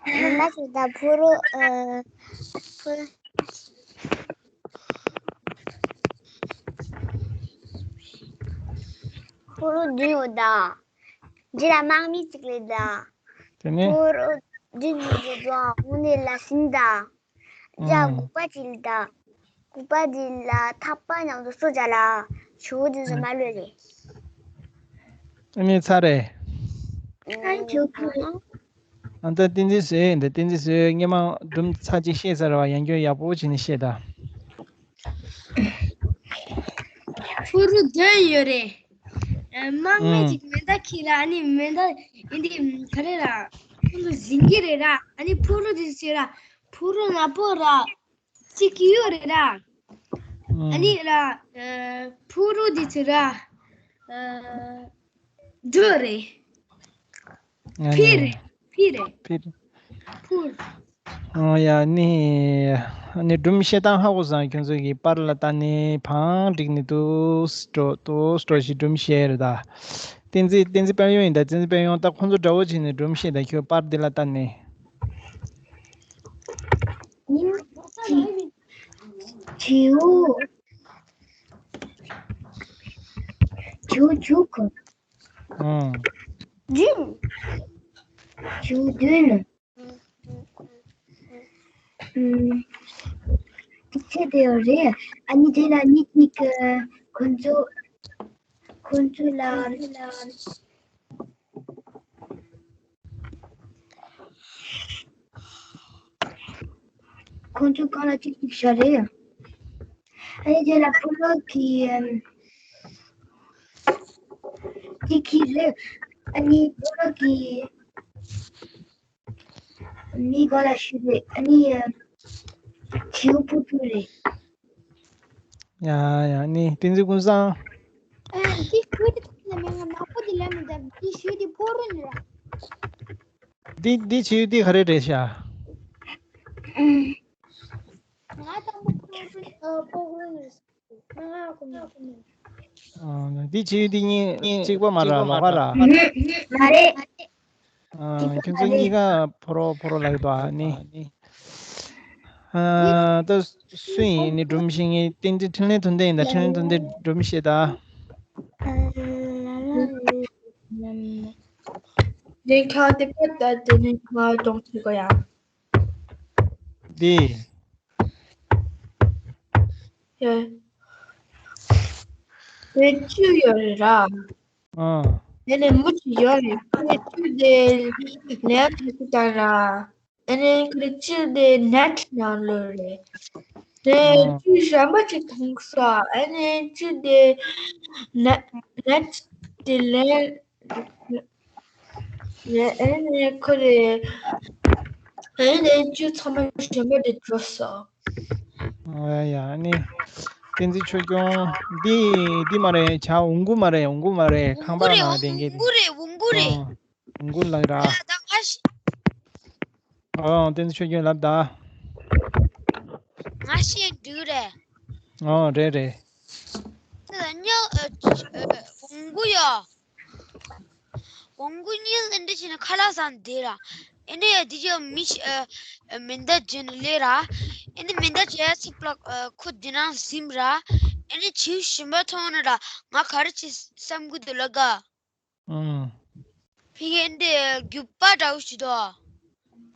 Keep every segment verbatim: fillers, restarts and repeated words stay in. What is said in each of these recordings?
མི་མ་ཅིག་དང་ཕུ་རུ་ཨ། ཕུ་རུ་ཕུ་རུ་བདུན་ཡོད་ད། འདི་ལ་དམག་མི་གཅིག་རེད་ད། དེ་ནས། ཕུ་རུ་བདུན་ཡོད་དུ་འོང་ནས་ལ་སིན་ད། ཅ་ཨང་། དགུ་པ་ཅིག་ལ་ད། དགུ་པ་འདི་ལ་ཐག་པ་ནང་དུ་སོ་བྱ་ལ། ཆུ་བོ་འདི་ཚོ་མ་ལོས་རེད། ཨ་ནི་ཚར་རེད། ཨ་ཆུ་བོ། ཨ་ད་བསྟན་འཛིན་བཟོས་འདི་བསྟན་འཛིན་བཟོས་སྔས་མ་སྒྲུང་ཚར་གཅིག་བཤད་ཚར་བ། ཡང་བསྐྱར་ཡག་པོ་བྱས་ནས་བཤད་ད། ཕུ་རུ་བདུན་ཡོད་རེད། ཨ་དམག་མི་ཨང་། གཅིག་མེ་མདའ་འཁྱེར་ར། ཨ་ནི་མེ་མདའ་ཨིན་དི་ག་རེ་ར། ཁོང་ཚོ་ཟིན་གྱི་རེད་ར། ཨ་ནི་ཕུ་རུ་དེ་ཟེར་ར། ཕུ་རུ་ནག་པོ་ར་གཅིག་ཡོད་རེད་ར། ཨ་ཨང་། ནི་ར་ཨ་ཕུ་རུ་དེ་ཟེར་ར། ཨ་འགྲོ་རེད། ཨ་ཕི་ནི་རེད། ཕི་རེད། ཕི་རེད། ཕུ་རུ། ཨོ་ཡ་ནི། ཨ་ནི་སྒྲུང་བཤད་སྟངས་ཧ་གོ་སོང་། ཁྱོད་ཚོ་གི་པར་ལ་ལྟ་ནས་བང་བསྒྲིགས་ནས་འདུག་སེ་འགྲོ་འདུག་སེ་འགྲོ་ཞིག་སྒྲུང་བཤད་རེད་ད། བསྟན་འཛིན་བསྟན་འཛིན་དཔལ་ཡོན་ཡིན་ད། བསྟན་འཛིན་དཔལ་ཡོན་ད་ཁོང་ཚོ་འདྲ་བོ་བྱས་ནས་སྒྲུང་བཤད་ད། ཁྱོད་པར་འདི་ལ་ལྟ་ནས། བྱིའུ། བྱིའུ་བྱིའུ་གོ། ཨང་། བདུན། བྱིའུ་བདུན། ཨུམ། དེ་ཚེ་དེ་རེད། ཨ་ནི་དེ་ལ་ཉིད་ཉིད་ཀྱི་ཁོ་ཚོ་ཁོ་ཚོ་ལ། ཁོ་ཚོ་གང་ལ་གཅིག་གཅིག་བཞག་རེད། ཨ་ནི་དེ་ལ་ཕུ་རུ་གི་ཨམ། དེ་གི་རེད། ཨ་ནི་ཕུ་རུ་གི་མི་ག་ལ་ཞུ་རེད། ཨ་ནི་ཨམ། བྱིའུ་ཕུ་ཕུ་རེད། ཡ་ཡ་ནི་བསྟན་འཛིན་ཀུན་བཟང་། ཨ་འདི་ཞུ་དེ་ཐོག་ནས་མེད། ང་ནག་པོ་དེ་ལ་མི་འདུག་འདི་ཞུ་དེ་ཕུ་རུ་ནི་ར། འདི་འདི་བྱིའུ་འདི་ག་རེ་རེད་ཤག་ང་དང་པོ་ཕུ་རུ་ཨ་ཕུ་རུ་ནི་ར། ང་ང་ཁོ་ནི་ཁོ་ནི། ཨ་འདི་བྱིའུ་འདི་གཉིས་གཅིག་པ་མ་རེད། ལོགས་ཀ་རེད། མ་རེད། ཨ་ཁྱོད་ཚོ་གཉིས་ཀ་ཕོ་རོ་ཕོ་རོ་ལབ་ཀྱི་འདུག་ཨ་ནི། ཨ་ད་སུ་ཡིན་ནི་སྒྲུང་བཤད་མཁན། བསྟན་འཛིན་འཕྲིན་ལས་དོན་ལྡན་ཡིན་ད། འཕྲིན་ལས་དོན་ལྡན་སྒྲུང་བཤད་ད། ལས་ཀ་དེ་པ་ད་དེ་ནས་ང་སྒྲུང་བཤད་དགོས་ཡ། འདི། ཡ། དེ་བཅུ་ཡོད་རེད་ར། ཨ། དེ་ནས་མུ་ཅིག་ཡོད་རེད། ཁོའི་བཅུ་དེ་ལས་ཐུག་གི་ད་ར། ཨ་ནི་ཁོའི་བཅུ་དེ་ནེཊ་ནང་ལོགས་རེད། དེ་ཨ། བཅུ་གཞན་པ་ཅིག་མཐོང་སོང་། ཨ་ནི་བཅུ་དེ་ནེ་ནེཊ་དེ་ལས། ཨེ་ནས་ཁོ་རེ། ཨེ་ནས་ཅུ་ཚང་མ་གཞན་པ་དེ་འགྲོ་སོང་། ཨ་ཡ་ཨ་ནི། བསྟན་འཛིན་ཆོས་སྐྱོང་། འདི་འདི་མ་རེད། བྱ་འོང་གུ་མ་རེད། འོང་གུ་མ་རེད། ཁང་པ་ནང་བསྡད་མཁན་དེ། འོང་གུ་རེད། འོང་གུ་རེད། ཨ། འོང་གུ་ལགས་ར། ད་ང་ཤི། ཨོ་བསྟན་འཛིན་ཆོས་སྐྱོང་ལབ་ད། ང་ཤི་འདུག་རེད། ཨོ་རེད་རེད། ད་ཉག་ཨ་ཨ་འོང་གུ་ཡོ། འོང་གུ་གཉིས་ཨེ་འདྲ་བྱས་ནས་ཁ་ལག་ཟ་བསྡད་ར། ཨེ་འདྲ་ཡ་དེ་ཅི་མི་ཤི་ཨ་ཨ་མེ་མདའ་བརྒྱབ་ནས་སླེབས་ར། ཨེ་འདྲ་མེ་མདའ་བརྒྱབ་ཚིག་པ་ཨ་ཁོ་དེ་ནང་ཟིན་ར། ཨེ་འདྲ་བྱིའུ་གཞན་པ་མཐོང་ན་ར་ང་ག་རེ་བྱེད་བསམ་གི་འདུག་ལབ་ག་ཨང་། ཕ་གི་ཨེ་འདྲ་རྒྱུག་པ་འདྲ་བོ་ཞིག་འདུག་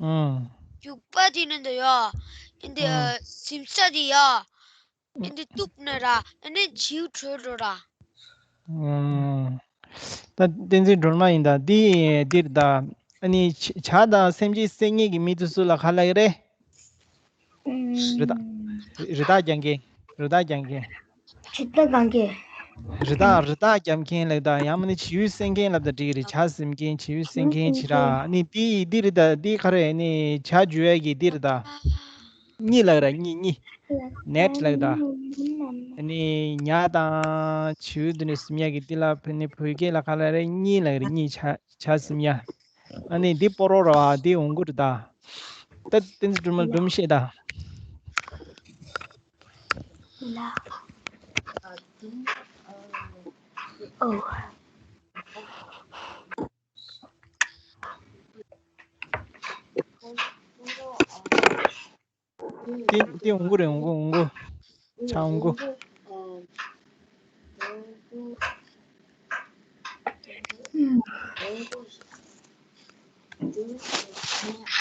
ཨང་། རྒྱུག་པ་དེ་ནང་དུ་ཡ། ཨེ་འདྲ་ཨང་། ཟིན་ས་དེ་ཡ། ཨེ་འདྲ་གཏུབ་ན་ར། ཨེ་འདྲ་བྱིའུ་བྲོས་འགྲོ་ར། ཨང་། ད་བསྟན་འཛིན་སྒྲོལ་མ་ཡིན་ད། འདི་འདིར་ད། ཨ་ནི་བྱ་བྱ་དང་སེམས་ཅན་བསད་མཁན་གྱི་མི་དེ་ཚོ་ལ་ག་ལབ་ཀྱི་རེད། རི་དྭགས། རི་དྭགས་རྒྱག་མཁན། རི་དྭགས་རྒྱག་མཁན། རི་དྭགས་རྒྱག་མཁན། རི་དྭགས་རི་དྭགས་རྒྱག་མཁན་ལབ་ད། ཡང་མིན་ན་བྱིའུ་བསད་མཁན་ལབ་ད་འགྲིག་གི་རེད། བྱ་ཟིན་མཁན། བྱིའུ་བསད་མཁན་བྱེད་ར། ཨ་ནི་འདི་འདི་རི་དྭགས་འདི་ག་རེ། ཨ་ནི་བྱ་འཇུ་ཡས་ཀྱི་འདི་རི་དྭགས། གཉིས་ལབ་ར། གཉིས་གཉིས། ནེཊ་ལབ་ད། ཨ་ནི་ཉ་དང་བྱིའུ་འདི་ནས་ཟིན་ཡས་ཀྱི་འདི་ལ་ཕ་ནི་བོད་སྐད་ལ་ག་ལབ་རེད། གཉིས་ལབ་རེད། གཉིས། བྱ་བྱ་ཟིན་ཡས། ཨ་ནི་འདི་སྤོ་རོ་ར། འདི་འོང་གུ་རེད་ད། ད་བསྟན་འཛིན་སྒྲོལ་མ་སྒྲུང་བཤད་ད། ལ། ཨོ། ཏི་ཏི་འོང་གི་རེད། འོང་གི་འོང་གི་ཇ་འོང་གི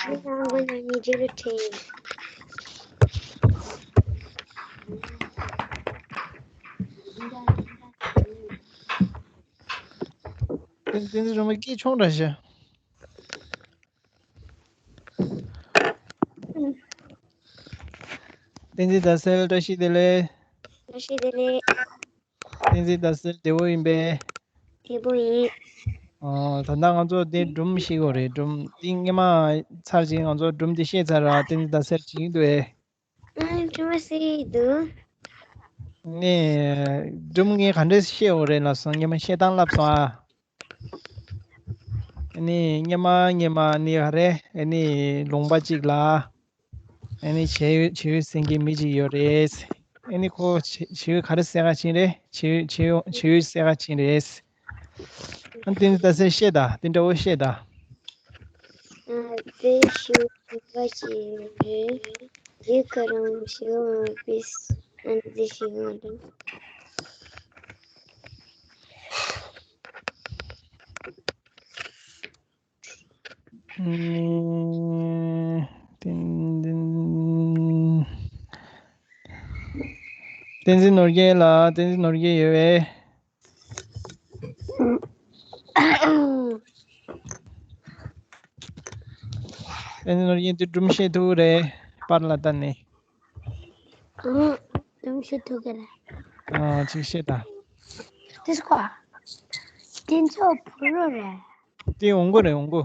I'm gonna need you to take. ཏན་ཏན་རུ་མ་སྐད་ཆུང་དྲགས་ཤག་བསྟན་འཛིན་ཟླ་གསལ་བཀྲ་ཤིས་བདེ་ལེགས། བཀྲ་ཤིས་བདེ་ལེགས། བསྟན་འཛིན་ཟླ་གསལ་བདེ་པོ་ཡིན་པས། བདེ་པོ་ཡིན། ཨོ། ད་ལྟ་ང་ཚོ་འདི་སྒྲུང་བཤད་དགོས་རེད། སྒྲུང་འདི་སྔས་མ་ཚར་གཅིག་ང་ཚོ་སྒྲུང་འདི་བཤད་ཚར་ར། བསྟན་འཛིན་ཟླ་གསལ་བྱེད་ཀྱི་འདུག་ཨེ། ཨ་སྒྲུང་བཤད་ཀྱི་འདུག་ནས་སྒྲུང་ངས་ག་འདྲས་བཤད་དགོས་རེད་ལབ་སོང་། སྔས་མ་བཤད་སྟངས་ལབ་སོང་ཨ། ཨ་ནི་སྔས་མ་སྔས་མ་ནི་ག་རེ། ཨ་ནི་ལུང་པ་གཅིག་ལ། ཨ་ནི་བྱེའུ་བྱེའུ་སེང་གེ་མི་གཅིག་ཡོད་རེད། ཨ་ནི་ཁོ་བྱེ་བྱེའུ་ག་རེ་བསད་ག་ཕྱིན་རེད། བྱེའུ་བྱེའུ་བྱེའུ་བསད་ག་ཕྱིན་རེད། ཨ་ནི་ཏན་ཏན་ཟླ་གསལ་བཤད་དང་དེ་འདྲ་བོ་བཤད་དང་། ཨ་དེ་ཞུ་བ་ཞིག་རེད། དེ་ག་རང་ཞུ་བ་པིས་ཨ་ནི་དེ་ཞུ་བ་རེད། ཨུམ། བསྟན་འཛིན། བསྟན་འཛིན་ནོར་རྒྱས་ལ། བསྟན་འཛིན་ནོར་རྒྱས་ཡོད་པས། བསྟན་འཛིན་ནོར་རྒྱས་འདི་སྒྲུང་བཤད་ཐུབ་རེད། པར་ལ་བལྟས་ནས། ཨང་། སྒྲུང་བཤད་ཐུབ་ཀྱི་རེད། ཨང་། ཅིག་བཤད་དང་། དེ་སྐོར། དེ་ཚོ་ཕོ་རོ་རེད། དེ་འོང་གི་རེད། འོང་གི་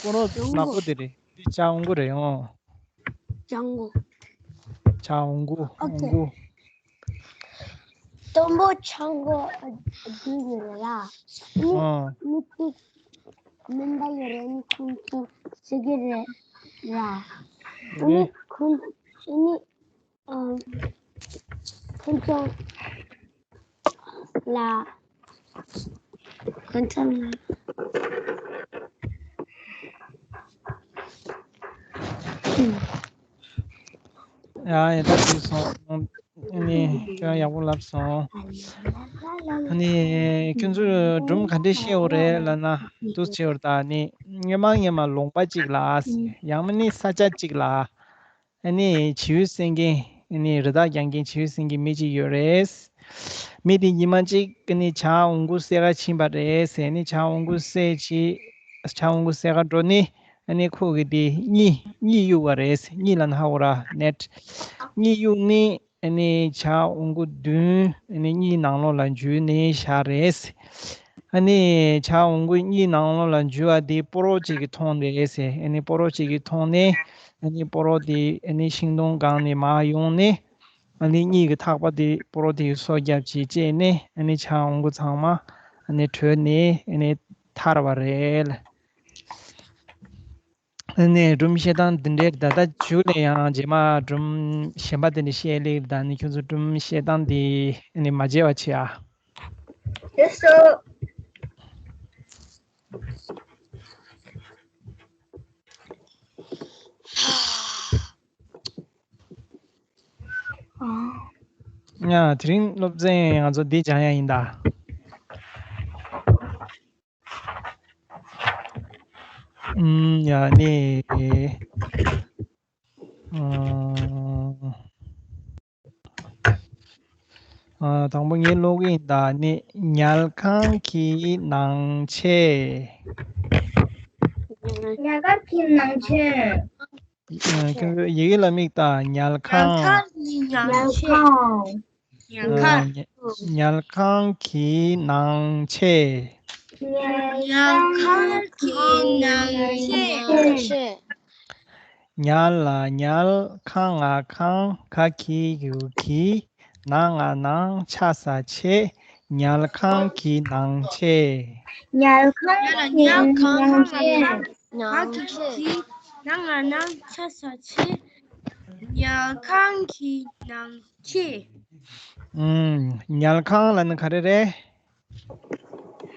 ཕོ་རོ་ནག་པོ་དེ་རེད། དེ་ཇ་འོང་གི་རེད། ཨང་། ཇ་འོང་གི་ཇ་འོང་གི་འོང་གི་དང་པོ་ཇ་འོང་གི་བསྡད་ཡོད་རེད་ལ། ཨང་། མི་གཅིག་མི་འདྲ་ཡོད་རེད། ཨ་ནི་ཁོང་ཚོ་ཟེར་གྱི་རེད་ལ། ཨ་ནི་ཁོང་ཨ་ནི་ཨང་། ཁོང་ཚོ་ལ། ཁོང་ཚོ་ལ། ཡ་ཡ། ད་ཐུག་སོང་། ཨ་ནི་ཁྱོད་ཡག་པོ་ལབ་སོང་། ཨ་ནི་ཁྱོད་ཚོས་སྒྲུང་ག་འདྲས་བཤད་འོ་རེད་ལབ་ན། འདུག་བྱས་འོ་རེད་ད། ཨ་ནི་སྔོན་མ་སྔོན་མ་ལུང་པ་གཅིག་ལ། ཡང་མིན་ན་ས་ཆ་གཅིག་ལ། ཨ་ནི་བྱིའུ་བསད་མཁན། ཨ་ནི་རི་དྭགས་རྒྱག་མཁན་བྱིའུ་བསད་མཁན་མི་གཅིག་ཡོད་རེད། མི་དེ་ཉི་མ་གཅིག་ཨ་ནི་ཇ་འོང་གི་བསད་ག་ཕྱིན་པ་རེད་ཟེར། ཨ་ནི་ཇ་འོང་གི་བསད་ཅི། ཇ་འོང་གི་བསད་ག་འགྲོ་ནས་ཨ་ནི་ཁོ་གིས་དེ་གཉིད་གཉིད་གཡུག་པ་རེད། གཉིད་ལབ་ན་ཧ་གོ་ར་ནད། གཉིད་གཡུག་ནས་ཨ་ནི་ཇ་འོང་གི་བདུན་ཨ་ནི་གཉིད་ནང་ལོགས་ལ་འཇུས་ནས་བཞག་རེད། ཨ་ནི་ཇ་འོང་གི་གཉིད་ནང་ལོགས་ལ་འཇུས་པ་དེ་ཕོ་རོག་ཅིག་གིས་མཐོང་ནས་ཟེར། ཨ་ནི་ཕོ་རོག་ཅིག་གིས་མཐོང་ནས་ཨ་ནི་ཕོ་རོག་དེ་ཨ་ནི་ཤིང་སྡོང་སྒང་ནས་མར་ཡོང་ནས་ཨ་ནི་གཉིད་ཀྱི་ཐག་པ་དེ་ཕོ་རོག་དེ་གིས་སོ་བརྒྱབ་ཅིག་བཅད་ནས་ཨ་ནི་ཇ་འོང་གི་ཚང་མ་ཨ་ནི་བྲོས་ནས་ཨ་ནི་ཐར་བ་རེད། ཨ་ནི་སྒྲུང་བཤད་སྟངས་འདི་འདྲའི། ད་ལྟ་མཇུག་ལ་ཡང་རྗེས་མ་སྒྲུང་གཞན་པ་དེ་འདྲ་བཤད་ལེ་ད། ཨ་ནི་ཁྱོད་ཚོ་སྒྲུང་བཤད་སྟངས་འདི་ཨ་ནི་མ་བརྗེད་པ་བྱེད་ཨ། ལགས་སོ། ཡ། དེ་རིང་སློབ་ཚན་ང་ཚོ་འདི་སྦྱང་ཡ་ཡིན་ད། ཨུམ། ཡ་ནི། ཨ། ཨ། དང་པོ་ངས་ཀློག་གི་ཡིན་ད། ནི་ཉལ་ཁང་གི་ནང་ཆས། ཉལ་ཁང་གི་ནང་ཆས། ཨ། ཁྱོད་ཚོ་ཡི་གེ་ལ་དམིགས་དང་། ཉལ་ཁང་། ཉལ་ཁང་གི་ནང་ཆས། ཉལ་ཁང་། ཨ། ཉལ་ཁང་གི་ནང་ཆས། ཉལ་ཁང་གི་ནང་ཆས། ཉལ་ལ་ཉལ། ཁང་ང་ཁང་། ག་གི་གུ་གི། ན་ང་ནང་། ཆ་ས་ཆས། ཉལ་ཁང་གི་ནང་ཆས། ཉལ་ཁང་གི་ནང་ཆས། ང་གི་གི། ན་ང་ནང་། ཆ་ས་ཆས། ཉལ་ཁང་གི་ནང་ཆས། ཨུམ། ཉལ་ཁང་ལབ་ན་ག་རེ་རེད།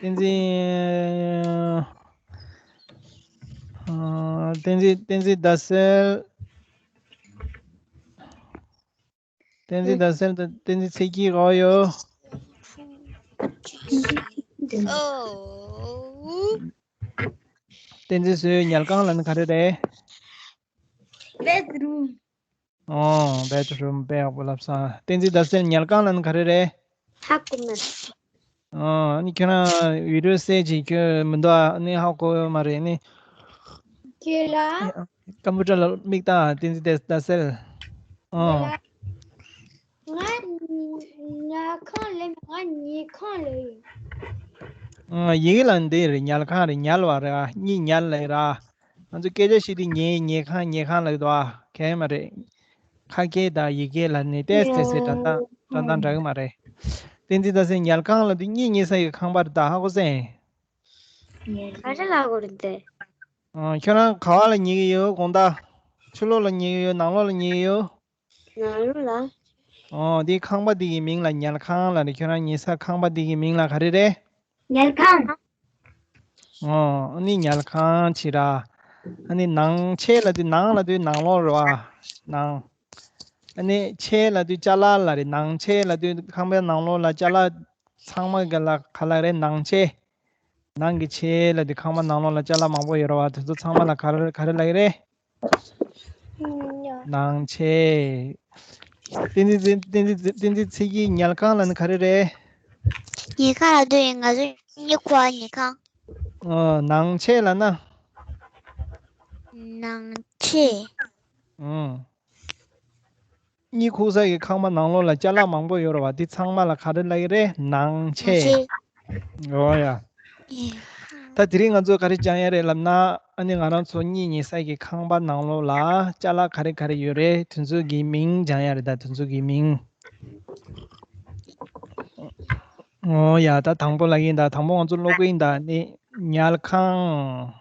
བསྟན་འཛིན། ཨ། བསྟན་འཛིན། བསྟན་འཛིན་ཟླ་གསལ། བསྟན་འཛིན་ཟླ་གསལ་དང་བསྟན་འཛིན་ཚེ་སྐྱིད་ག་པར་ཡོད། བསྟན་འཛིན་བསོད་ཉལ་ཁང་ལབ་ན་ག་རེ་རེད། Bedroom. ཨོ། Bedroom. དཔེ་ཡག་པོ་ལབ་སོང་། བསྟན་འཛིན་ཟླ་གསལ་ཉལ་ཁང་ལབ་ན་ག་རེ་རེད། ཧ་གོ་མ་སོང་། ཨོ། ཨ་ནི་ཁྱོད་རང་བི་ཌི་ཡོ་གསལ་བྱེད་ཁྱོད་མི་འདུག་ཨ་ནི་ཧ་གོ་ཡོད་མ་རེད་ནི། ཁྱོད་ལ། ཀམ་པུ་ཊར་ལ་མིག་བལྟ། བསྟན་འཛིན་ཟླ་གསལ། ཨོ། ང་ཉལ་ཁང་ལབ་མེད། ང་ཉལ་ཁང་ལབ་ཡིན། ཨོ། ཡི་གེ་ལ་འདི་རེད། ཉལ་ཁང་རེད། ཉལ་བ་རེད། གཉིད་ཉལ་ལབ་ར། ང་ཚོ་སྐད་ཆ་བཤད་དུས་ཉལ་ཉལ་ཁང་ཉལ་ཁང་ལབ་འདུག་ཨ། གལ་མ་རེད། ཁ་སྐད་དང་ཡི་གེ་ལ་ནི་ཏོག་ཙམ་ཏོག་ཙམ་འདྲ་འདྲ་འདྲ་གི་མ་རེད། བསྟན་འཛིན་ཟླ་གསལ་ཉལ་ཁང་ལབ་དུས་གཉིད་ཉལ་ས་ཡི་ཁང་པ་རེད་ད། ཧ་གོ་སོང་། ག་རེ་ལབ་དགོས་རེད་དེ། ཨ། ཁྱོད་རང་ག་བ་ལ་ཉལ་གི་ཡོད། དགོང་དག་ཕྱི་ལོགས་ལ་ཉལ་གི་ཡོད། ནང་ལོགས་ལ་ཉལ་གི་ཡོད། ནང་ལོགས་ལ། ཨོ། འདི་ཁང་པ་འདི་གི་མིང་ལ་ཉལ་ཁང་ལབ་རེད། ཁྱོད་རང་ཉལ་ས་ཁང་པ་འདི་གི་མིང་ལ་ག་རེ་རེད། ཉལ་ཁང་། ཨོ། ཨ་ནི་ཉལ་ཁང་བྱས་ར། ཨ་ནི་ནང་ཆེ་ལབ་དུས། ནང་ལབ་དུས་ནང་ལོགས་རེད་བ། ནང་། ཨ་ནི་ཆེ་ལབ་དུས་ཅ་ལག་ལབ་རེད། ནང་ཆེ་ལབ་དུས་ཁང་པའི་ནང་ལོགས་ལ་ཅ་ལག་ཚང་མ་ག་ལ་ག་ལ་རེད། ནང་ཆེ། ནང་གི་ཆེ་ལབ་དུས་ཁང་པ་ནང་ལོགས་ལ་ཅ་ལག་མང་པོ་ཡོད་རེད་བ། དེ་ཚོ་ཚང་མ་ལ་ག་རེ་ག་རེ་ལབ་ཀྱི་རེད། ནང་ཆེ། བསྟན་འཛིན་བསྟན་འཛིན་བསྟན་འཛིན་ཚེ་སྐྱིད་ཉལ་ཁང་ལབ་ན་ག་རེ་རེད། ཉལ་ཁང་ལབ་དུས་ང་ཚོ་གཉིད་ཁུག་པའི་ཉལ་ཁང་། ཨོ། ནང་ཆེ་ལབ་ན། ནང་ཆེ། ཨོ། གཉིད་ཁུག་ས་ཀྱི་ཁང་པ་ནང་ལོགས་ལ་ཅ་ལག་མང་པོ་ཡོད་རེད་བ། དེ་ཚང་མ་ལ་ག་རེ་ལབ་ཀྱི་རེད། ནང་ཆེ། ནང་ཆེ། ཨོ་ཡ། ད་དེ་རིང་ང་ཚོ་ག་རེ་སྦྱང་ཡ་རེད་ལབ་ན། ཨ་ནི་ང་རང་ཚོ་གཉིད་ཉལ་ས་ཀྱི་ཁང་པ་ནང་ལོགས་ལ་ཅ་ལག་ག་རེ་ག་རེ་ཡོད་རེད། དེ་ཚོ་གི་མིང་སྦྱང་ཡ་རེད། ད་དེ་ཚོ་གི་མིང་། ཨོ་ཡ། ད་དང་པོ་ལབ་ཀྱི་ཡིན་ད། དང་པོ་ང་ཚོ་ཀློག་གི་ཡིན་ད། ཨ་ནི་ཉལ་ཁང་།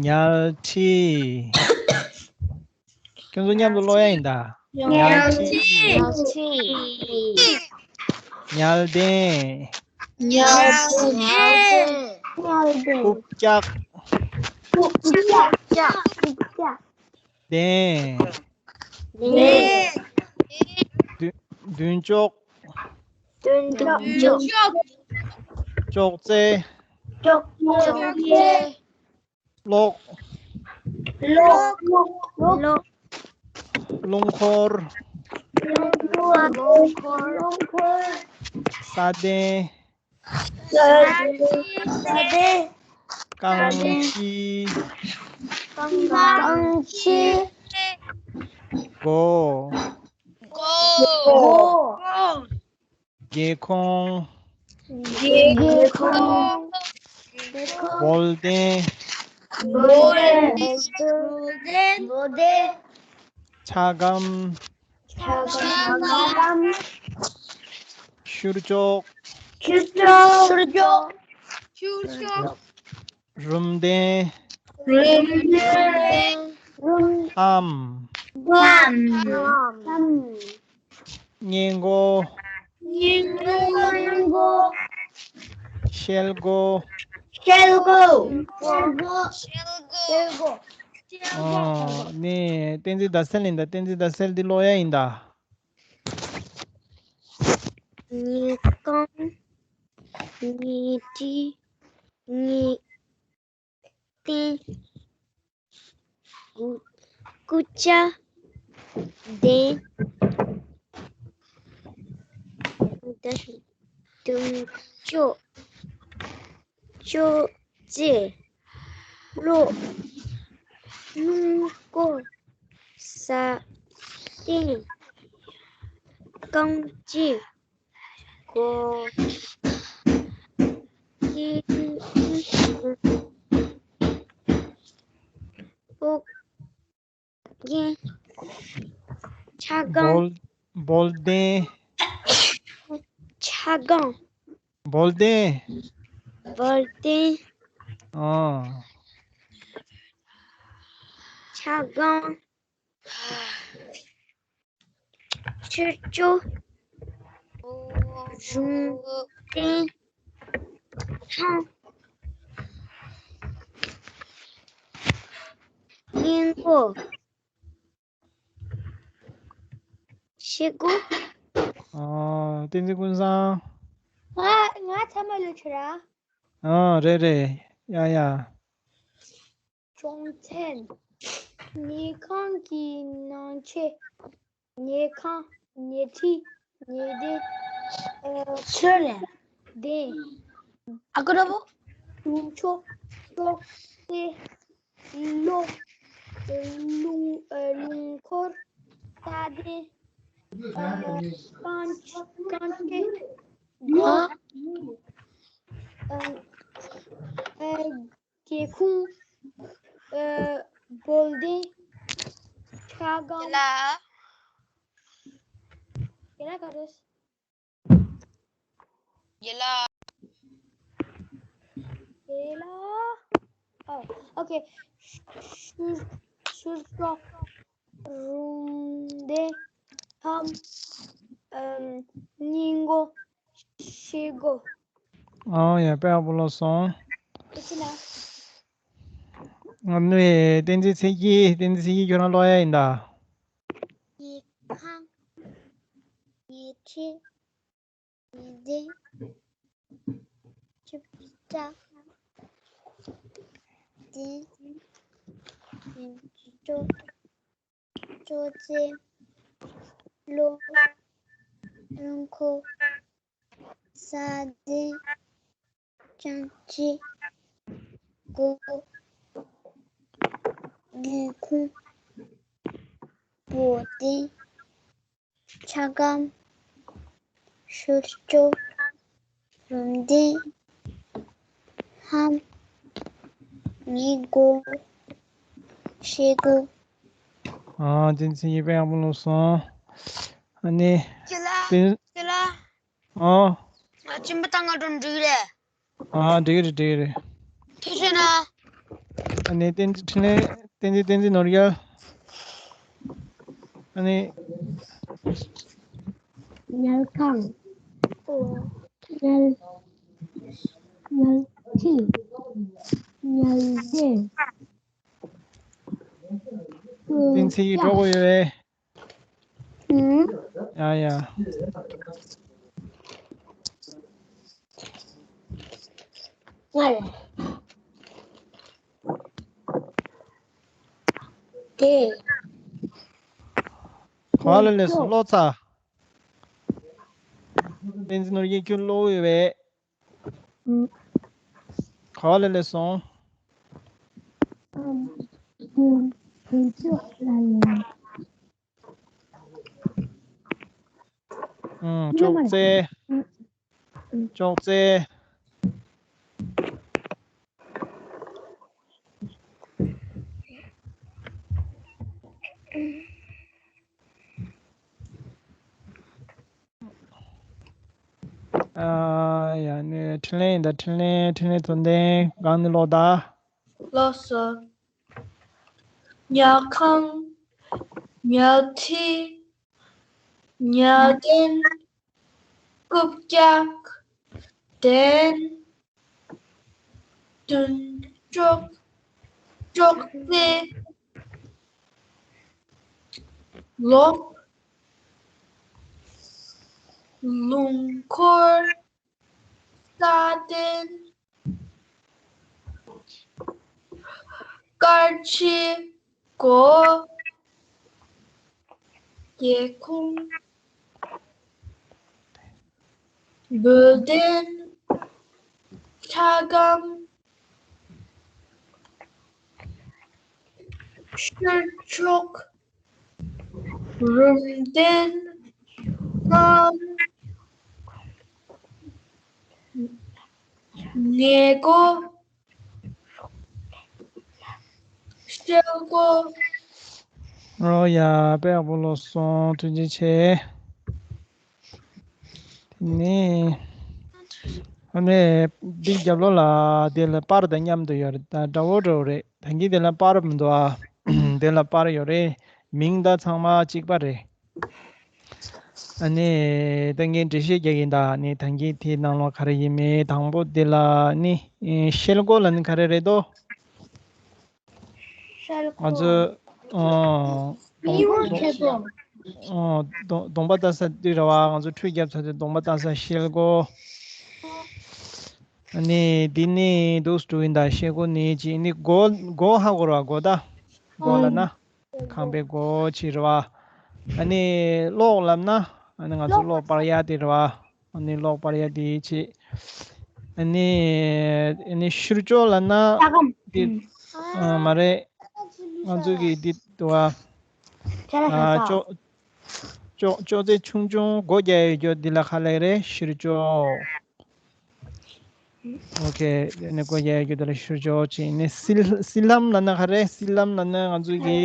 ཉལ་ཁྲི། ཁྱོད་ཚོ་མཉམ་དུ་ཀློག་ཡ་ཡིན་ད། ཉལ་ཁྲི། ཉལ་ཁྲི། ཉལ་གདན། ཉལ་གདན། རྐུབ་བཀྱག་རྐུབ་བཀྱག་གདན། གདན། མདུན་ཅོག་མདུན་ཅོག་ཅོག་ཙེ། ཅོག་ཙེ། གློག་གློག་གློག་རླུང་འཁོར། རླུང་འཁོར། རླུང་འཁོར། ས་གདན། ས་གདན། ས་གདན། རྐང་ཁྱི། རྐང་ཁྱི། སྒོ། སྒོ། སྒོ། སྒེའུ་ཁུང་། སྒེའུ་ཁུང་། སྦོལ་གདན། སྦོལ་གདན། ཇ་སྒམ། ཇ་སྒམ། ཤུར་ཅོག་ཤུར་ཅོག་ཤུར་ཅོག་རུམ་གདན། རུམ་གདན། ལྷམ། ལྷམ། སྔས་མགོ་སྔས་མགོ་ཤེལ་སྒོ་ཤེལ་སྒོ་ཤེལ་སྒོ་ཨོ། ནི་བསྟན་འཛིན་ཟླ་གསལ་ཡིན་ད། བསྟན་འཛིན་ཟླ་གསལ་འདི་ཀློག་ཡ་ཡིན་ད། ཉལ་ཁང་། ཉལ་ཁྲི། ཉལ་གདན། སྐུ་ཅག་གདན། མདུན་ཅོག་ཅོག་ཙེ། གློག་རླུང་འཁོར། ས་གདན། རྐང་རྗེས། སྒོ། སྤོ་སྤོ་རྒན། ཇ་སྒམ། སྦོལ་སྦོལ་གདན། ཇ་སྒམ། སྦོལ་གདན། སྦོལ་གདན། ཨོ། ཇ་སྒམ། ཤུར་ཅོག་རུམ་གདན། ལྷམ། སྔས་མགོ། ཤེལ་སྒོ། ཨ། བསྟན་འཛིན་ཀུན་བཟང་། ང་ང་ཚང་མ་ལོས་ཆོད་ར། ཨ། རེད་རེད། ཡ་ཡ། སྦྱོང་ཚན། ཉལ་ཁང་གི་ནང་ཆས། ཉལ་ཁང་། ཉལ་ཁྲི། ཉལ་གདན། ཨ། ཚུར་ལ། གདན། ཨ་ཀ་ར་བོ། དུར་ཁྲོད། ཅོག་ཙེ། གློག་རླུང་། ཨ། རླུང་འཁོར། ས་གདན། ཨ། རྐང་རྐང་རྗེས། སྒོ། ཨ། ཨ། སྒེའུ་ཁུང་། ཨ། འབུལ་གདན། ཆ་སྒམ། ཡ་ལ། ཡ་ལ་ག་རེ། ཡ་ལ། ཡ་ལ། ཨོ། ཨོ་ཁེ། ཤུ། ཤུ་གུ། རུམ་གདན། ལྷམ། ཨམ། སྙིང་མགོ། ཤེལ་སྒོ། ཨོ་ཡ། དཔེ་ཡག་པོ་ཀློག་སོང་། ཨེ་ཅི་ན། ཨ་ནི་བསྟན་འཛིན་ཚེ་སྐྱིད། བསྟན་འཛིན་ཚེ་སྐྱིད་ཁྱོད་རང་ཀློག་ཡ་ཡིན་ད། ཉལ་ཁང་། ཉལ་ཁྲི། ཉལ་གདན། ཆིབས་རྟ། གདན། ཅོག་ཅོག་ཙེ། གློག་རླུང་འཁོར། ས་གདན། རྐང་རྗེས། སྒོ། སྒེའུ་ཁུང་། འབུལ་གདན། ཆ་སྒམ། ཤུ་གུ། རུམ་གདན། ལྷམ། སྙིང་མགོ། ཤེལ་སྒོ། ཨ། བསྟན་འཛིན་ཚེ་སྐྱིད་དཔེ་ཡག་པོ་ཀློག་སོང་། ཨ་ནི། ཁྱེད་ལ། བསྟན། ཁྱེད་ལ། ཨོ། ང་སྤྱིན་པ་བཏང་ང་འགྲོ་འགྲིག་རེད། ཨ། འགྲིག་རེད། འགྲིག་རེད། ཐུགས་རྗེ་གནང་། ཨ་ནི་བསྟན་འཛིན་འཕྲིན་ལས། བསྟན་འཛིན། བསྟན་འཛིན་ནོར་རྒྱལ། ཨ་ནི། ཉལ་ཁང་། ཉལ། ཉལ་ཁྲི། ཉལ་གདན། བསྟན་འཛིན་ཡིད་འཕྲོག་གི་ཡོད་པས། ཡ་ཡ། ང་རེད། དེ། ག་ལ་ལས་སོང་། ཀློག་ཚར། བསྟན་འཛིན་ནོར་གྱིས་ཁྱོད་ཀློག་ཡོད་པས། ག་ལ་ལས་སོང་། ཅོག་ཙེ། ཅོག་ཙེ། ཨ། ཡ་ནི། འཕྲིན་ལས་ཡིན་ད། འཕྲིན་ལས། འཕྲིན་ལས་དོན་ལྡན་སྒང་ནས་ཀློག་ད། ལགས་སོ། ཉལ་ཁང་། ཉལ་ཁྲི། ཉལ་གདན། རྐུབ་བཀྱག་གདན། མདུན་ཅོག་ཅོག་ཙེ། གློག་རླུང་འཁོར། ས་གདན། སྐར་ཆེན། སྒོ། སྒེའུ་ཁུང་། འབུལ་གདན། ཆ་སྒམ། ཤུ་གུ། རུམ་གདན། ལྷམ། སྙིང་མགོ། ཤེལ་སྒོ། ཨོ་ཡ། དཔེ་ཡག་པོ་ཀློག་སོང་། ཐུགས་རྗེ་ཆེ། དེ་ནས། ཨ་ནི། འདི་རྒྱབ་ལོགས་ལ་དེ་ལ་པར་དང་མཉམ་དུ་ཡོད་རེད། ད་འདྲ་བོ་འདྲ་བོ་རེད། ད་གིན་དེ་ལ་པར་མི་འདུག་ཨ། དེ་ལ་པར་ཡོད་རེད། མིང་ད་ཚང་མ་གཅིག་པ་རེད། ཨ་ནི། ད་ངས་འགྲེལ་བཤད་རྒྱག་གིན་ད། ཨ་ནི་ད་གིན་དེའི་ནང་ལོགས་ག་རེ་ཡིན་མིན། དང་པོ་དེ་ལ་ནི། ཨེ། ཤེལ་སྒོ་ལ་ནི་ག་རེ་རེད་དོ། ཤེལ་སྒོ། ང་ཚོ། ཨོ། མི་ཡོང་ཆེད་དོ། ཨོ། གདོང་གདོང་པ་བལྟ་ས་འདི་རེད་བ། ང་ཚོ་ཁྲུས་བརྒྱབ་ཚར་དུས་གདོང་པ་བལྟ་ས་ཤེལ་སྒོ། ཨ་ནི་འདི་ནི་འདུག་སེ་འགྲོ་གི་ཡིན་ད། ཤེལ་སྒོ་ནི་ཅིག་ནི་སྒོ་སྒོ་ཧ་གོ་རེད་བ། སྒོ་ད། སྒོ་ལབ་ན། ཁང་པའི་སྒོ་ཅིག་རེད་བ། ཨ་ནི་གློག་ལབ་ན། ཨ་ནི་ང་ཚོ་གློག་སྤར་ཡ་དེ་རེད་བ། ཨ་ནི་གློག་སྤར་ཡ་དེ་ཅིག་ཨ་ནི་ཨ་ནི་ཤུར་ཅོག་ལབ་ན། ལྕགས་སྒམ། དེ་ཨ་མ་རེད། ང་ཚོ་གི་འདི་འདུག་བ། ཨ་ཅོག་ཅོག་ཅོག་ཙེ་ཆུང་ཆུང་སྒོ་རྒྱག་ཡ་ཡོད་རྒྱུ་འདི་ལ་ག་ལབ་རེད། ཤུར་ཅོག་ཨོ་ཁེ། ཨ་ནི་སྒོ་རྒྱག་ཡ་ཡོད་རྒྱུ་འདི་ལ་ཤུར་ཅོག་ཅིག་ཨ་ནི་སིལ་སིལ་ལྷམ་ལབ་ན་ག་རེད། སིལ་ལྷམ་ལབ་ན་ང་ཚོ་གི་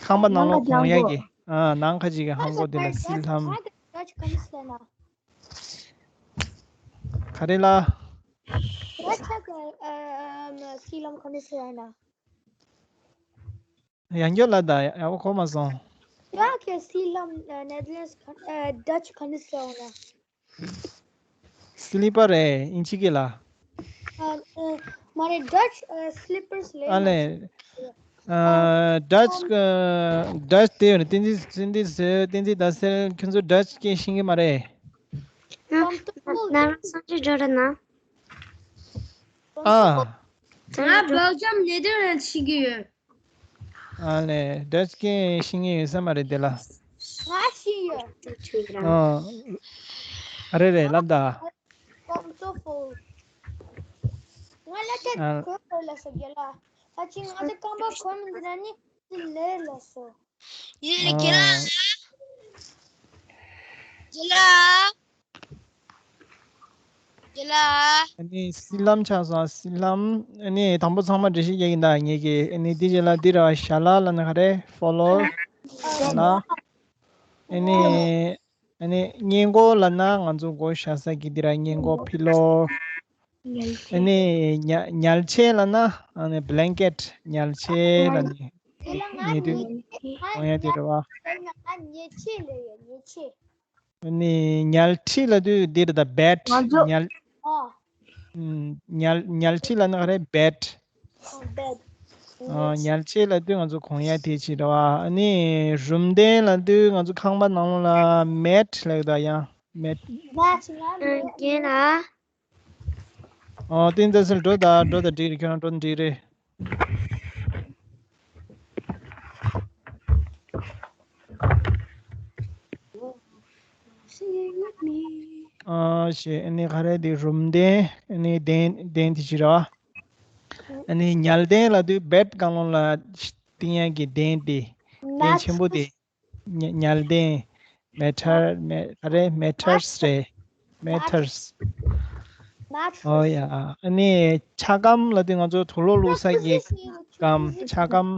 ཁང་པ་ནང་ལ་གོན་ཡ་གི། ཨ་ནང་ཁ་ཅིག་གི་ཧམ་གོ་དེ་ལ་སིལ་ལྷམ། ག་རེ་ལ། ཡང་སྐྱོ་ལ་ད་ཡག་པོ་གོ་མ་སོང་། ཡ་ཁྱེད་སི་ལམ་ནེ་དར་ལེན་ཌི་ཌ་ཅི་ག་ནས་ཟེར་བ་ན། སི་ལི་པར་རེད་ཨིན་ཇི་སྐད་ལ། ཨ་ཨ་མ་རེད། ཌ་ཅི་ཨ་སི་ལི་པར་སི་ལབ་ཨ་ཡོད་ལེ། ན། ཨ་ཌ་ཅི་ཨ་ཌ་ཅི་དེ་ཡོད་ནི་བསྟན་འཛིན་བསྟན་འཛིན་ཟེར་བསྟན་འཛིན་ཟླ་གསལ་ཁྱོད་ཚོ་ཌ་ཅི་སྐད་ཤེས་ཀྱི་མ་རེད། ང་ང་རང་སངས་རྒྱས་ཇོ་ར་ན། ཨ། ང་སྦེལ་ཇམ་ནེ་དར་ལེན་ཌི་ཤེས་ཀྱི་ཡོད། ཨ་ལེ། ཌ་ཅི་སྐད་ཤེས་ཀྱི་ཡོད་ས་མ་རེད་དེ་ལ། ང་ཤེས་ཡོད། ཨ། ཨ་རེད་རེད་ལབ་ད། ང་ལ་དེ་ཨ། གོ་གོ་ལ་ས་རྒྱ་ལ། ད་ཅི་ང་ཚོ་རྐང་པ་གོན་མི་འདི་ན་ནི་དེ་ལས་ལ་སོ། ཡིན་ཨ། རྒྱ་ལ། རྒྱ་ལ། རྒྱ་ལ། ཨ་ནི་སི་ལམ་ཆགས་སོང་། སི་ལམ། ཨ་ནི་དང་པོ་ཚང་མ་འགྲེལ་བཤད་རྒྱག་གི་ཡིན་ད་ངེད་ཀྱིས། ཨ་ནི་འདི་རྗེས་ལ་འདི་ར་ཞྭ་ལ་ལབ་ན་ག་རེ། ཕོ་ལོ། ཞྭ་ལ། ཨ་ནི་ཨ་ནི་སྔས་མགོ་ལབ་ན་ང་ཚོ་མགོ་བཞག་ས་གི་འདི་ར་སྔས་མགོ་ཕི་ལོ། ཨ་ནི་ཉལ་ཉལ་ཆས་ལབ་ན་ཨ་ནི་བྷི་ལེང་ཀེཊ། ཉལ་ཆས་ལབ་ནི་ཉལ་དུས་གོན་ཡ་དེ་རེད་བ། ཨ་ནི་ཉལ་ཁྲི་ལབ་དུས་འདི་རེད་ད། བེཌ། ང་ཚོ་ཉལ་ཨ། ཉལ་ཉལ་ཁྲི་ལབ་ན་ག་རེ། བེཌ། ཨ་བེཌ། ཨ་ཉལ་ཆས་ལབ་དུས་ང་ཚོ་གོན་ཡ་དེ་ཅིག་རེད་བ། ཨ་ནི་རུམ་གདན་ལབ་དུས་ང་ཚོ་ཁང་པ་ནང་ལ་མེཊ་ལབ་ད་ཡང་མེཊ། ཨ་རྒན་ལགས། ཨོ། བསྟན་འཛིན་ཟེར་འགྲོ་ད་འགྲོ་ད་འགྲིག་རེད། ཁྱོད་རང་འགྲོ་ན་འགྲིག་རེད། ཨ་ཞེས་ཨ་ནི་ག་རེ་དེ་རུམ་གདན། ཨ་ནི་གདན་གདན་དེ་ཅི་རེད་བ། ཨ་ནི་ཉལ་གདན་ལབ་དུས་བེཌ་སྒང་ལོགས་ལ་བཏིང་ཡ་གི་གདན་དེ། གདན་ཆེན་པོ་དེ། ཉ་ཉལ་གདན། མེ་ཊར་མེ་ག་རེ་མེ་ཊར་སི་རེད། མེ་ཊར་སི། ཨོ་ཡ། ཨ་ནི་ཆ་སྒམ་ལབ་དུས་ང་ཚོ་དུག་ལོག་བླུགས་ས་གི་སྒམ། ཆ་སྒམ།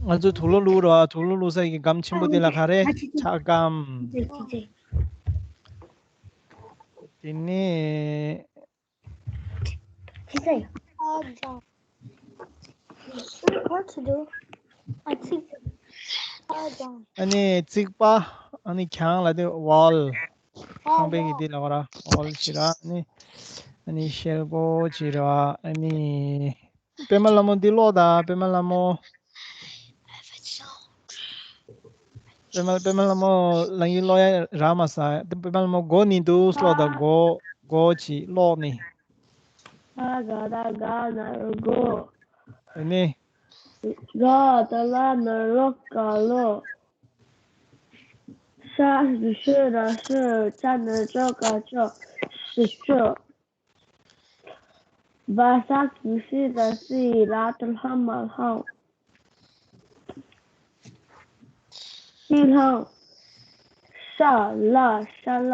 ང་ཚོ་དུག་ལོག་བླུགས་ར། དུག་ལོག་བླུགས་ས་གི་སྒམ་ཆེན་པོ་དེ་ལ་ག་རེ། ཆ་སྒམ། དེ་ནས། He said, What to do? I think, ཨ་ནི་རྩིག་པ། ཨ་ནི་གྱང་ལབ་དུས་ཝོལ། ཁང་པའི་གི་འདི་ལ་བ་ར་ཝོལ་ཅིག་ར། ཨ་ནི་ཨ་ནི་ཤེལ་སྒོ་ཅིག་ར། ཨ་ནི། པད་མ་ལྷ་མོ་འདི་ཀློག་དང་། པད་མ་ལྷ་མོ། པད་མ་པད་མ་ལྷ་མོ་ལག་གཉིས་ཀློག་ཡ་རག་མ་སོང་། པད་མ་ལྷ་མོ་མགོ་ནས་འདུག་སེ་ཀློག་དང་། མགོ་མགོ་ཅིག་ཀློག་ནི། ཨ་ག་ད་ག་ན་རོ་མགོ། ཨ་ནི། ག་ད་ལ་ན་རོ་ཀ་ལོ། ཤ་ཞུ་ཤོད་ར་ཤོད། ཅ་ན་ཅོ་ཀ་ཅོ། ཞུ་ཅོ། བ་ས་གི་སི་ད་སི། ལ་ད་ལྷ་མ་ལྷང་། སི་ལྷང་། ཤ་ལ་ཤ་ལ།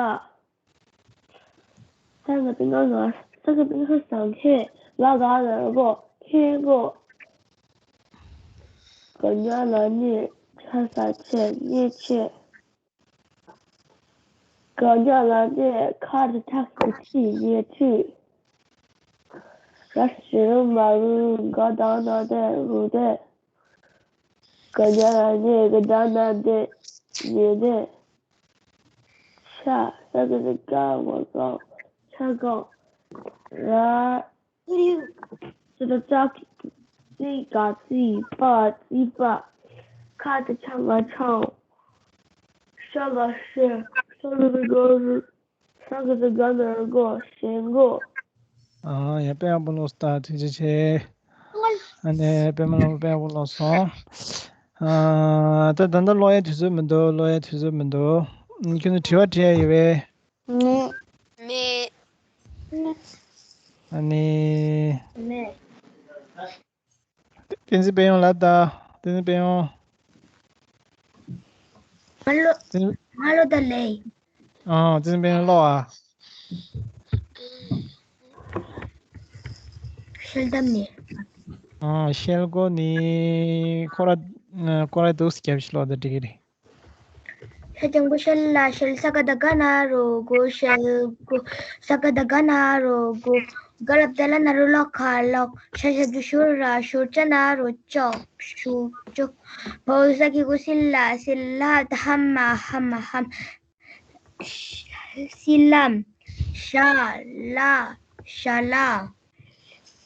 ས་ག་པི་ང་ང་། ས་ག་པི་ང་ས་ཧེ། ལ་ག་ན་གོ་ཧེ་གོ། ག་ཉ་ལ་ཉེ་ཆ་ས་ཆེ་ཉེ་ཆེ། ག་ཉ་ལ་ཉེ་ཁ་ཏ་ཐ་གི་ཐི་ཉེ་ཐི། ར་ཞེ་རུ་མ་རུ། ག་ད་ན་དེ་རུ་དེ། ག་ཉ་ལ་ཉེ་ག་ད་ན་དེ་ཉེ་དེ། ཆ་ས་ག་ཟ་ག་ཝ་ག་ཆ་ག། ར་ཙི་ད་ཙ་ཙི་ག་ཙི་པ་ཙི་པ། ཁ་དེ་ཆང་ག་ཆང་། ཤ་ལ་ཤེ། ས་གི་དེ་ག་རུ། ས་གི་དེ་ག་ན་རུ་གོ། ཞེན་གོ། ཨ་ཡ། དཔེ་ཡག་པོ་ཀློག་སོང་། ཐུགས་རྗེ་ཆེ། ཨ་ནི་པད་མ་ལགས་དཔེ་ཡག་པོ་ཀློག་སོང་། ཨ་ད་ད་ལྟ་ཀློག་ཡ་དུས་ཚོད་མི་འདུག་ཀློག་ཡ་དུས་ཚོད་མི་འདུག་ཁྱོད་ཚོ་དྲི་བ་དྲི་ཡ་ཡོད་པས། ངས། མེད། ཨ་ནི། མེད། བསྟན་འཛིན་དཔལ་ཡོན་ལབ་ད། བསྟན་འཛིན་དཔལ་ཡོན། ང་ལོ། བསྟན། ང་ལོ་ད་ལེ། ཨ་བསྟན་འཛིན་དཔལ་ཡོན་ཀློག་ཨ། ཤེལ་དམ་ནི། ཨ་ཤེལ་སྒོ་ནི། ཁོ་ར། ཁོ་ར་འདུག་སྐྱབས་ཤིག་ཀློག་ད་འགྲིག་གི་རེད། ཤ་ལྗང་གུ་ཤེལ་ལ་ཤེལ། ས་ག་བཏགས་སྒ་ན་རོ་སྒོ། ཤེལ་སྒོ། ས་ག་བཏགས་སྒ་ན་རོ་སྒོ། ག་ར་བཏགས་ག་ལ་ན་རོ་ལ་ག་ལག་ཤ་ཞབས་ཀྱུ་ཤུ་ར་ཤུར། ཅ་ན་རོ་ལྕགས། ཤུ་ལྕགས། བ་འོག་ཟ་གི་གུ་སི་ལ་སིལ། ལ་ད་ཧ་མ་ཧ་མ་ཧམ། སི་ལམ། ཤ་ལ་ཤ་ལ།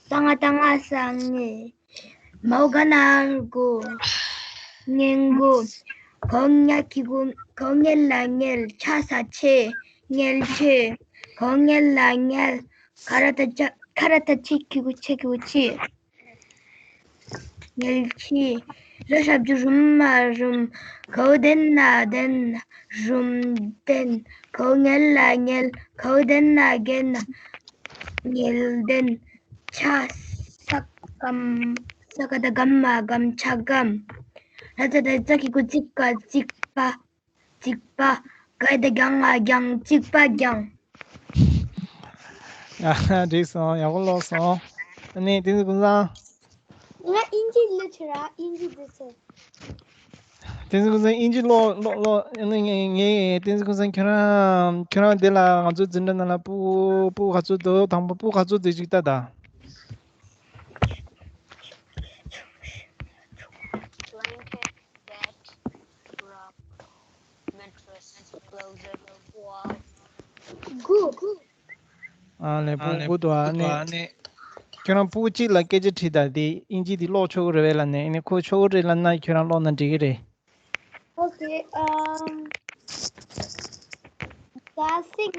ས་ང་བཏགས་སྔ་ས་སྔས། མ་འོག་ག་ན་འོག་གོ། སྔས་གོ། ག་འོག་ཉ་གི་གུ། ག་འོག་ཉལ་ལ་ཉལ། ཆ་ས་ཆེ། ཉལ་ཆེ། ག་འོག་ཉལ་ལ་ཉལ། ཁ་ར་བཏགས་ཁྱ། ཁ་ར་བཏགས་ཁྱི་གི་གུ་ཆེ་གི་གུ་ཁྱི། ཉལ་ཁྱི། ར་ཞབས་ཀྱུ་རུ་མ་རུམ། ག་འོག་ལྡན་ན་ལྡན། རུམ་ལྡན། ག་འོག་ངལ་ལ་ངལ། ག་འོག་ལྡན་ན་ལྡན། ངལ་ལྡན། ཆ་ས་སྐམ། ས་ག་བཏགས་སྐམ་མ་སྐམ། ཆ་སྐམ། ར་ཙ་བཏགས་རྩ་གི་གུ་རྩི་ཀ་རྩིག་པ། རྩིག་པ། ག་ཡ་བཏགས་གྱ་ང་གྱང་། རྩིག་པ་གྱང་། ཡ། འགྲིག་སོང་། ཡག་པོ་ཀློག་སོང་། ཨ་ནི་བསྟན་འཛིན་ཀུན་བཟང་། ང་ཨིན་ཇི་ཀློག་ཆོག་ར། ཨིན་ཇི་འདི་ཚོ། བསྟན་འཛིན་ཀུན་བཟང་ཨིན་ཇི་ཀློག་ཀློག་ཀློག་ཨ་ནི་ངས་ངས་བསྟན་འཛིན་ཀུན་བཟང་ཁྱོད་རང་ཁྱོད་རང་འདི་ལ་ང་ཚོའི་འཛིན་གྲྭ་ནང་ལ་སྤུ་སྤུ་ག་ཚོད་འདུག་དང་པོ་སྤུ་ག་ཚོད་འདུག་ཅིག་ལྟ་དང་། Blanket, bed, rug, mattress, closet, wall. དགུ། ཨ་ལས། སྤུ་དགུ་འདུག་ཨ་ནི། ཁྱོད་རང་སྤུ་གཅིག་ལ་སྐད་ཆ་དྲིས་དང་། དེ་ཨིན་ཇི་དེ་ཀློག་ཆོག་གི་རེད་པས་ལབ་ནས། ཨ་ནི་ཁོ་ཆོག་གི་རེད་ལབ་ན་ཁྱོད་རང་ཀློག་ན་འགྲིག་གི་རེད། Okay, um, that's it.